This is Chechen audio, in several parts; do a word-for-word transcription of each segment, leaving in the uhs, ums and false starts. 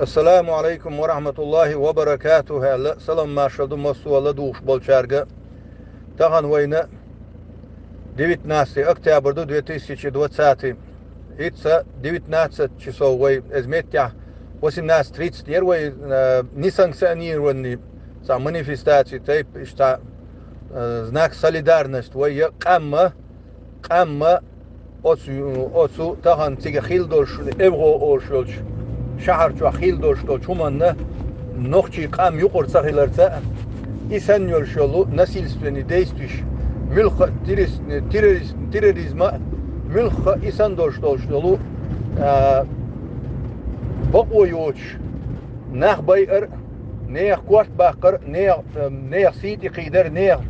Ассаламу алейкум ва рахматуллахи ва баракатуху, аьлла, салам маршал ду массо а ладугӀуш болчаьрга. Тахан вайна девятнадцатое октябрь ду, две тысячи двадцатый. Ицца девятнадцать часов вай, эз меттехь восемнадцать тридцать яр вай, э, несанкционированный цхьа манифестаций тайп, иштта, э, знак солидарность вай я къамма, къамма оцу, оцу тахан цига хилла долуш, Эвгъо олуш йолчу шахьар чохь хилла долуш долчу хӀуманна нохчий къам юкъара ца хиларца а, и санна йолуш йолу насильственный действиеш, муьлхха а террорис-, террорис-, терроризма а, муьлхха а и санна долуш долуш долу, а, бакъо йоцуш, нах байар а, нехан корта баккхар а, нехан, нехан сий тӀе кхийдар а, нехан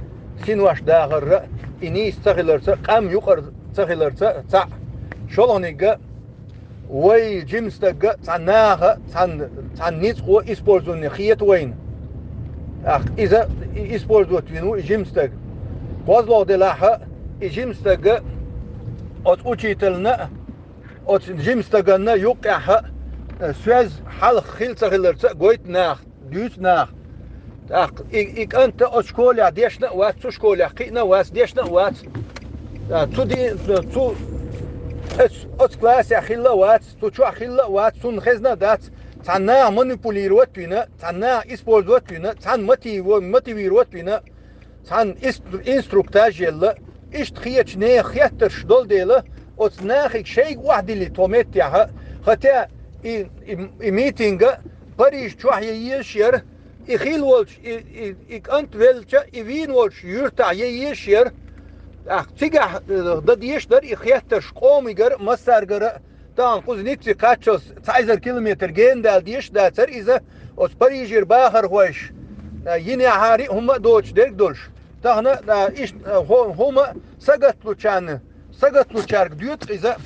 синош дахар а, и нийса ца хиларца, къам юкъара ца хиларца цхьаъ. ШолгӀаниг а, вай жима стаг а цхьана наха, цхьана, цхьана ницкъо использование хета вайна. ТӀаккха иза и использовать вина ву и жима стаг. КхозлагӀа делахь а, и жима стаг а оцу учителна а, оцу жима стаганна юккъехь а, э, соьз хьалха хилла ца хиларца а гойту наха, дуьйцу наха. ТӀаккха и, и кӀант а оцу школехь дешна а вац, цу школехь кхиъна а вац, дешна а вац. А, цу ди-, цу, оцу, оцу классехь хилла а вац, цу чохь хилла а вац, цунна хезна а дац. Цхьана наха манипулировать вина, цхьана наха использовать вина, цхьана мотиво-, мотивировать вина, цхьана ис-, инструктаж елла, иштта хеташ нехан хеттарш долу дела, оцу нахиг шайга охьадилли тхо меттехь а, хотя и, и, и митинг а Париж чохь ян езаш яра, и хилла волчу, и, и, и кӀант велча, и вийна волчу юьртахь ян езаш яра. ТӀаккха цигахь, э, дан дезаш дара и хеттарш къомигара а, массаргара а, тахана кхуза Ницце кхаччалц цхьа эзар километр гена дала дезаш а дацара иза, оцу Парижера бахархойша, а, йинехьара а хӀумма а доцуш дерг долуш. Тахана, а, иштта, а, хӀу-, хӀума а сагатлучарна, сагатлучаьрга доьду иза,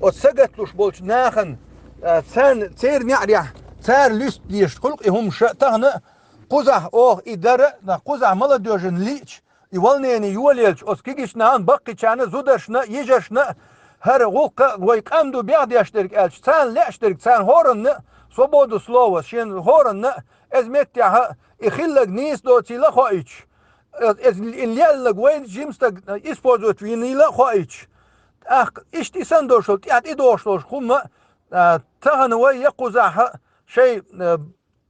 оцу сагатлуш болчу нахана, а, царна, церан неӀарехь, цара луьста дезаш хуьлу и хӀумаш а тахана а, кхузахь оха и дара а, кхузахь молодёжана лиъча, и волнение йолаелча, оцу кегийчу нахана, баккхийчарна, зударшна, йижаршна, хӀара гӀуллакх а вай къам ду бехдеш дерг аьлча, царна лаьаш дерг, царна хӀоранна а, свободу слова, шен хӀоранна а, эз меттехь а, и хилларг нийса доцийла а хоуьйтуш, эз, эз лелларг вайн жима стаг использовать вийнийла а хоуьйтуш. ТӀаккха иштта и санна долуш долу, тӀаьхьа тӀедогӀуш долуш хӀума, а, тахана вай я кхузахь а, шайн, а,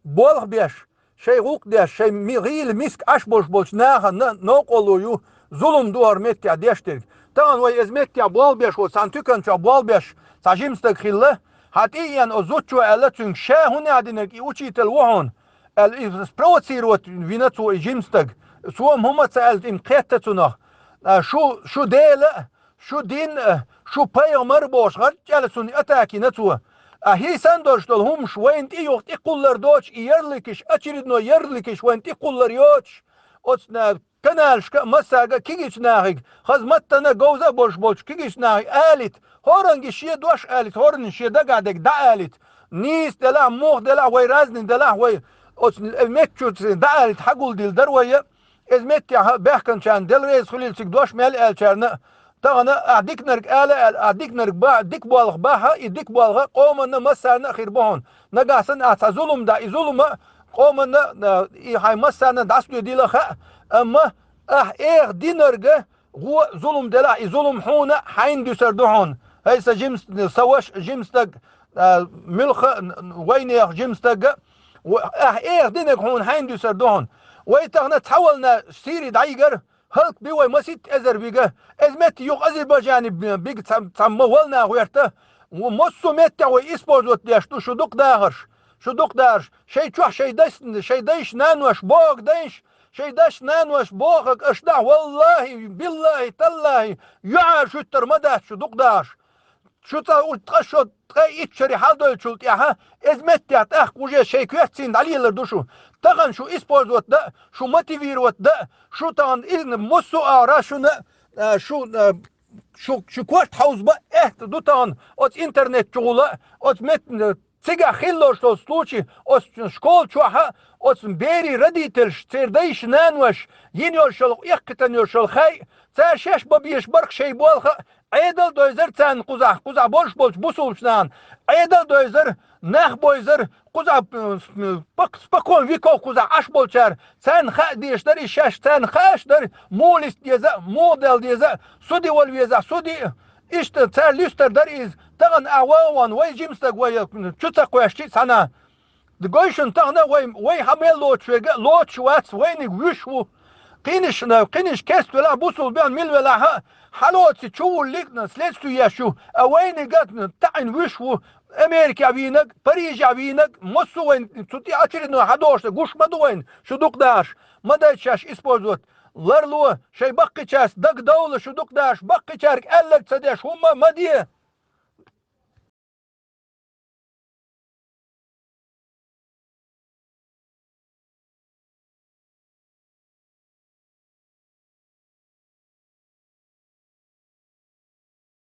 болх беш, шайн гӀуллакх деш, шайн ми-, гӀийла миска Ӏаш болуш болчу нахана новкъарло ю, зулам ду хӀара меттехь деш дерг. Тахана вай эз меттехь болх беш волу, цхьана туькан чохь болх беш, цхьа жима стаг хилла, хьан тӀе а еана оцу зудчо аьлла цуьнга, ша хӀун а динарг и учитель ву хьуна, аьлла, и спровоцировать вина цо и жима стаг. Цо-м хӀума а ца аьлла, и-м кхетта цунах. А, шу, шу Дела а, шу дин а, шу пайхамар а бохуш, гӀарчӀ аьлла цунна атака йина цо. А хӀийсан долуш долу хӀумаш вайна тӀе юха тӀе кхуллар доцуш, и ярлыкаш, очередной ярлыкаш вайна тӀе кхуллар йоцуш, оцу на-, каналашка а, массаьрга а, кегийчу нахиг, хаза маттана а, говза а болуш болчу кегийчу нахиг алийта, хӀоранге шен дош алийта, хӀоранна шен дагахь дерг дӀаалийта. Нийса делахь, муха делахь, вай разный делахь, вай оцу меттачу дӀаалийта хьагулдийла дара вай а. Эз меттехь а баьхканчарна Дела реза хуьлийла цига дош мел аьллачарна а, тахана ахь диканарг ала аьлла, ахь диканарг бахь, дика болх бахь а, и дика болх а къоманна а, массарна а хир бу хьуна. Нагахь санна ахь цхьа зулам дахь, и зулам а къоманна а, и хьайн массарна а дӀасадоьдийла хаьа, амма ахь эха динарг а, гӀо а зулам делахь, и зулам хьуна а, хьайна дуьсур ду хьуна. ХӀай сан жимс-, сан ваша жима стаг, а, муьлхха а вайнехан жима стаг а, ва-, ахь эха динарг хьуна хьайна дуьсур ду хьуна. Вай тахана цхьа волна Сири дӀайигара, хӀаллакбина вай маситта эзар вига, эз метта юха Азербайджане бига цхьа, цхьа ма волна гӀоьрта. Ва массо а меттехь вай использовать деш ду шу дукха дахарш, шу дукха дахарш, шайн чохь шайн дайш-, шайн дайша нанош, боху дайш, шайн дайша нанош бохург аша дахь, валлахӀи, биллахӀи, таллахӀи, юьхьӀаьржа хӀуьттур ма дац шу дукха дахарш. Шу цкъа у-, ткъа шо, ткъе итт шаре хьалдойлучул тӀаьхьа, эз меттехь тӀаккха уже шайн коьртацийна дӀалелар ду шу. Тахана шу использовать дан а, шу мотивировать дан а, шу тахана и-, массо а агӀора шуна, а, шу, а, шу, шу корта хьовза бан а аьтта ду тахана оцу интернет чухула а, оцу мет-, цигахь хилла долуш долу случай, оцу школа чохь а, оцу берийн родительш, церан дайша нанош, йина йолуш йолу, эккхийтина йолуш йолу хай, цара шаьш бан безаш бара-кх шайн болх а, Ӏедал а дойзара царна кхузахь, кхузахь болуш болчу бусулбачу нахана, Ӏедал а дойзара, нах бойзар, кхуза, э, с-, э, пак-, спокон веков кхуза Ӏаш болчар, царна хаа дезаш дар из шоаш, царна хааш дар, муха листа деза, муха дала деза, суде вала веза, суде. Иштта цар листар дар из, тахан а вагӀа ван, вай жимстаг вай, э, чу ца кхоьш чи цхьана. Гой шуна, тахан вай, вай хьа мел лоцуш вега, лоцуш вац, вайниг вуьш ву. Кхиниш, кхиниш керст велахь, бусул бен мил велахь, хьалоци чу вуллиг следствие еш ю, а вайниг таӀин вуьш ву. Америка вийнаг, Парижа вийнаг, массо вайн цу тӀе очередной хьадоша гуш ма ду вайн, шу дукха дахаш, ма дайта шаьш использовать. Ларло, шай баккхичаьрца дага довла, шу дукха дахаш, баккхичаьрга аьлларг ца деш, хӀумма ма де.